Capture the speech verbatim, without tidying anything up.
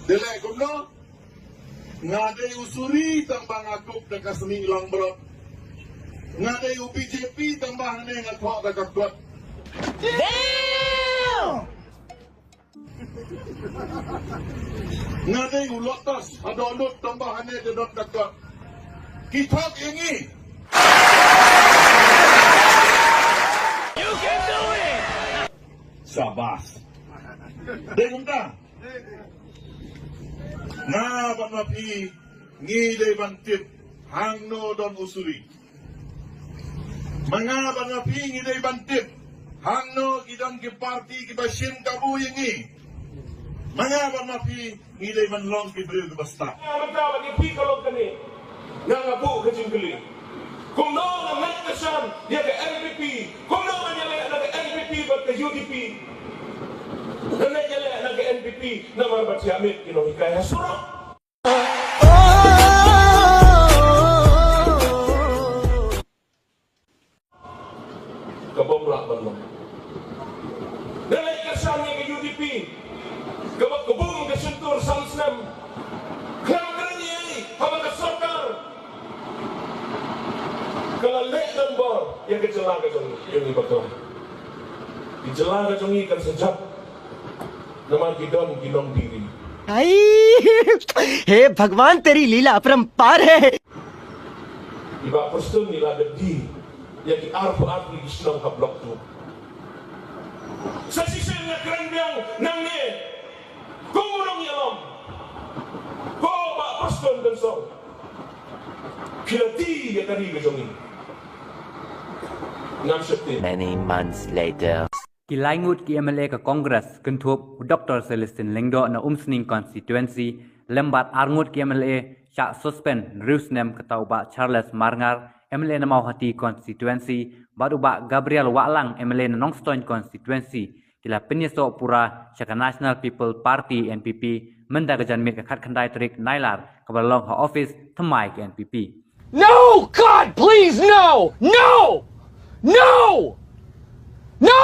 Dei leh kumno? Nga dei u suri tang ba nga kup da ka snieh langbrot. Nga dei u B J P tang ba hangne nga thoh da ka kot. Damn! Nga dei u lotus haduh lut tang ba hangne da don da kot. Ki thok ïa ngi. You can do it! Sabas. Dei kumta. Nga bad ma phi ngi dei ban tip hangno don u suri. Ma nga bad ma phi ngi dei ban tip hangno ki don ki parti kiba shim kabu ïa ngi. Ma nga bad ma phi ngi dei ban long ki briew kiba stad. Nga mynta bad ngi phi ka long kane. Nga nga buh ka jingkylli. Kumno nga ngeit ka shan ïa ka N P P. Kumno nga ïaleh na ka N P P bad ka U D P. Nga ngeit ïaleh na ka N P P namar ba thiah miet ki nonghikai ha surok. Ka bym lah ban long. Nga leh kyrshan ïa ka U D P kaba kbum ka shyntur san snem. Khlem kren ei ei haba ka sorkar ka la leh donbor ïa ka jylla ka jong ngi, ïa ngi bakla. Ka jylla ka jong ngi kan sa jop namar ki don ki nongdie ri. आई हे भगवान, तेरी लीला अपरंपार है। I Bah Prestone i la dep die ïa ki arphew arphew ki shnong ha Block two. Sa shisien nga kren biang nangne, ko u nongïalam, ko Bah Prestone Tynsong, phi la die ïa ka ri ka jong ngi. Ngam sheptieng. Many months later. Ki lai ngut ki M L A ka Congress kynthup u Doctor Celestine Lyngdoh na Umsning constituency lem bad ar ngut ki M L A shah suspend hynriew snem, kata u Bah Charles Marngar, M L A na Mawhati constituency, bad u Bah Gabriel Wahlang, M L A na Nongstoiñ constituency, ki la pynïasoh pura sha ka National People Party, N P P, mynta ka janmiet ka khatkhyndai tarik Nailar kaba la long ha office thymmai ka N P P. No, God, please, no! No! No! No!